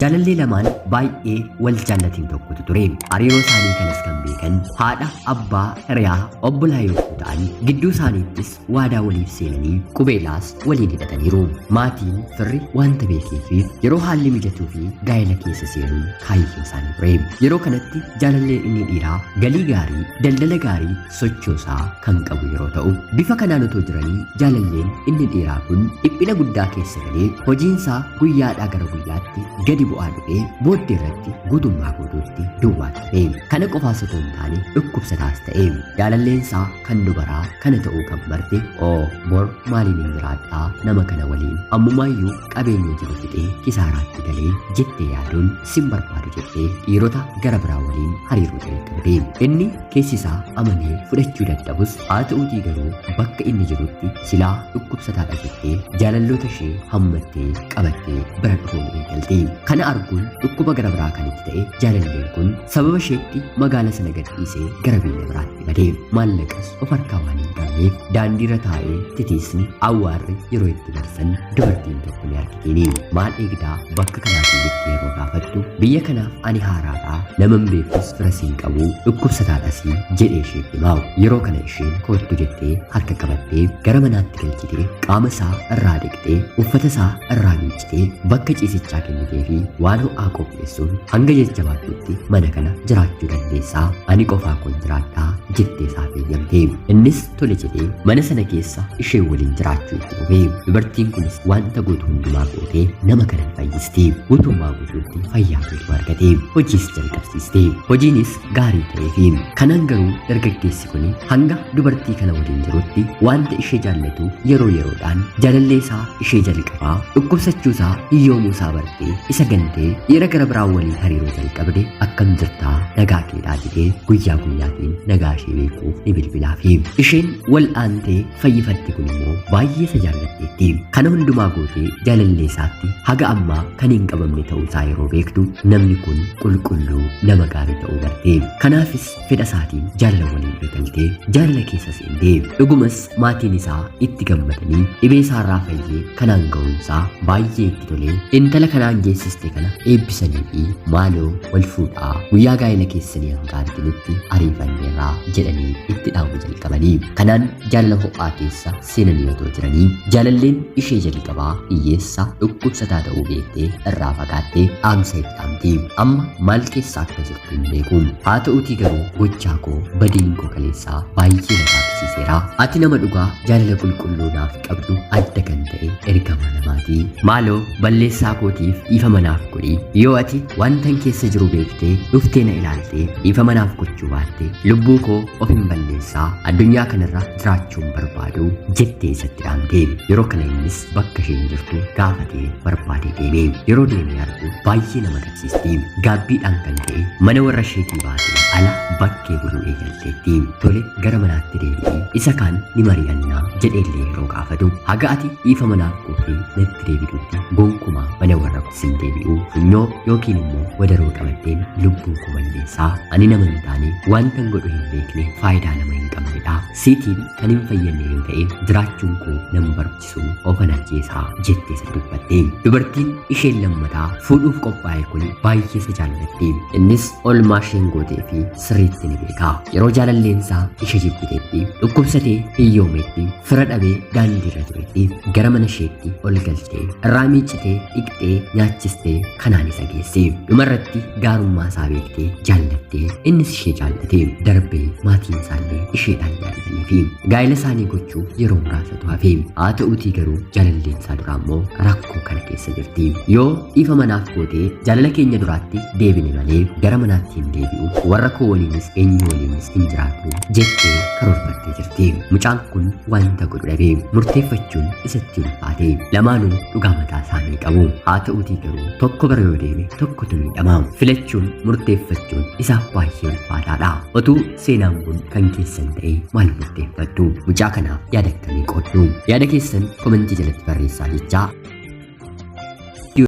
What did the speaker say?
Jaalallee lamaan baay'ee wal jaallatin tokkotu ture. Hariiroo isaanii kanas kan beekan haadha, abbaa, hiriyaa, obbolaa yommuu ta'an gidduu isaaniittis waadaa waliif seenanii qubeelaas waliin hidhataniiru. Maatiin firri wanta beekeefiif yeroo haalli mijatuu fi gaa'ela keessa seenuun kaayyoo isaanii ture. Yeroo kanatti jaalalleen inni dhiiraa galii gaarii, daldala gaarii sochoosaa kan qabu yeroo ta'u, bifa kanaan otoo jiranii jaalalleen inni dhiiraa kun dhiphina guddaa keessa galee hojiinsaa guyyaadhaa gara guyyaatti gadi bu'aa dhufee booddee irratti guutummaa guutuutti duwwaa ta'e. Kana qofaas otoo hin taane dhukkubsataas ta'e. Jaalalleensaa kan dubaraa kana ta'uu kan barte oo bor maaliin hin jiraadhaa nama kana waliin ammumaayyuu qabeenya jiru fixee kisaaraatti galee jettee yaaduun sin barbaadu jettee dhiirota gara biraa waliin hariiroo jalqabde. Inni keessi isaa amanee fudhachuu dadhabus haa ta'uutii garuu bakka inni jirutti silaa dhukkubsataadha jettee jaalalloota ishee hammattee qabattee bira dhufuun eegalte. Kana arguun dhukkuba gara biraa kan itti ta'e jaalalleen kun sababa isheetti magaala sana gadhiisee gara biyya biraatti bade. Maallaqas of harkaa waan hin qabneef daandiirra taa'ee titiisni awwaarri yeroo itti marsan dubartiin tokko ni argitiini. Maal eegdaa bakka kanaatii jettee yeroo gaafattu biyya kanaaf ani haaraadhaa naman beekus fira siin qabu dhukkubsataadhas jedhee isheetti himaa'u. Yeroo kana isheen koottu jettee harka qabattee gara manaatti galchitee qaama isaa irraa dhiqxee uffata isaa irraa miiccitee bakka ciisichaa kennitee fi waan ho'aa qopheessuun hanga jajjabaattutti mana kana jiraachuu dandeessaa ani qofaa koon jiraadhaa jettee isaaf eeyyamte. Innis tole jedhee mana sana keessa ishee waliin jiraachuu itti fufee. Dubartiin kunis wanta gootu hundumaa gootee nama kana fayyisti. Guutummaa guutuutti fayyaa guutuu argate. Hojiis jalqabsiiste. Hojiinis gaarii ta'eefi. Kanaan garuu dargaggeessi kun hanga dubartii kana waliin jirutti wanta ishee jaallatu yeroo yeroodhaan jaalallee isaa ishee jalqabaa dhukkubsachuu isaa hiyyoomuu isaa bartee isa gantee dhiira gara biraa waliin hariiroo jalqabde akkam jirtaa nagaa keedhaa jedhee guyyaa guyyaatiin nagaa ishee beekuuf ni bilbilaafi. Isheen wal aantee fayyifatte kun immoo baay'ee isa jaallatteetti. Kana hundumaa gootee jaalallee isaatti haga ammaa kan hin qabamne ta'uu isaa yeroo beektu namni kun qulqulluu nama gaarii ta'uu barte. Kanaafis fedha isaatiin jaalala waliin eegaltee jaalala keessa seentee dhugumas maatiin isaa itti gammadanii dhibee isaarraa fayyee kanaan ga'uunsaa baay'ee itti tolee intala kanaan geessiste kana eebbisanii fi maaloo wal fuudhaa guyyaa gaa'ela keessanii hanga arginutti ariifanneerraa jedhanii itti dhaamu jalqabanii. Kanaan jaalala ho'aa keessa seenanii otoo jiranii jaalalleen ishee jalqabaa hiyyeessa dhukkubsataa ta'uu beektee irraa fagaattee dhaamsa itti dhaamti. Amma maal keessa akka jirtu hin beeku. Haa ta'uutii garuu gochaa koo badiin koo kaleessaa baay'ee na gaabisiiseera. Ati nama dhugaa jaalala qulqulluu naaf qabdu adda kan ta'e ergamaa namaati. Maaloo balleessaa kootiif dhiifama naaf godhi. Yoo ati wantan keessa jiru beektee dhuftee na ilaaltee dhiifama naaf gochuu baatte lubbuu koo of hin balleessaa addunyaa kanarra jiraachuun barbaadu jettee isatti dhaamte. Yeroo kana innis bakka isheen jirtu gaafatee barbaadee deeme. Yeroo deemee argu baay'ee nama gaddisiisti. Gaabbiidhaan kan ka'e mana warra isheetii baatee ala bakkee buluu eegalteetti. Tole gara manaatti deebi'ee isa kaan ni mari'annaa jedheellee yeroo gaafatu haga ati dhiifama naaf gootee natti deebitutti gonkumaa mana warra sin deebi'u funyoo yookiin immoo wadaroo qabatteen lubbuu koo balleessaa ani nama hin taane wantan godhu hin beekne faayidaa nama hin qabnedha. Siitiin kan hin fayyadne yoo ta'e jiraachuun koo nan barbaachisu ofan ajjeesaa jettee isa dubbatte. Dubartiin isheen lammataa fuudhuuf qophaa'e kun baay'ee isa jaallatti. Innis olmaa isheen gootee fi sirriitti ni beeka. Yeroo jaalalleensaa ishee jibbiteetti, dhukkubsatee hiyyoometti, fira dhabee daandiirra turetti gara mana isheetti ol galchitee irraa miiccitee dhiqxee nyaachistee kanaan isa geesse. Dhumarratti gaarummaa isaa beektee jaallattee innis ishee jaallate. Darbee maatiin isaallee isheedhaan jaallatanii fi gaa'ela isaanii gochuuf yeroo muraasatu hafe. Haa ta'uutii garuu jaalalleen isaa duraa immoo rakkoo kana keessa jirti. Yoo dhiifama naaf gootee jaalala keenya duraatti deebine malee gara manaatti hin deebi'u warra koo waliinis eenyu waliinis hin jiraatu jettee karoorfattee jirti. Mucaan kun wanta godhu dhabee murteeffachuun isatti ulfaate. Lamaanuu dhugaa mataa isaanii qabu. Haa ta'uutii garuu tokko bara yoo deeme tokkotu miidhama. Filachuun murteeffachuun isaaf baay'ee ulfaataadha. Otuu seenaan kun kan keessan ta'e maal murteeffattu? Mucaa kanaaf yaada akkamii qooddu? Yaada keessan komentii jalatti barreessaa jechaa.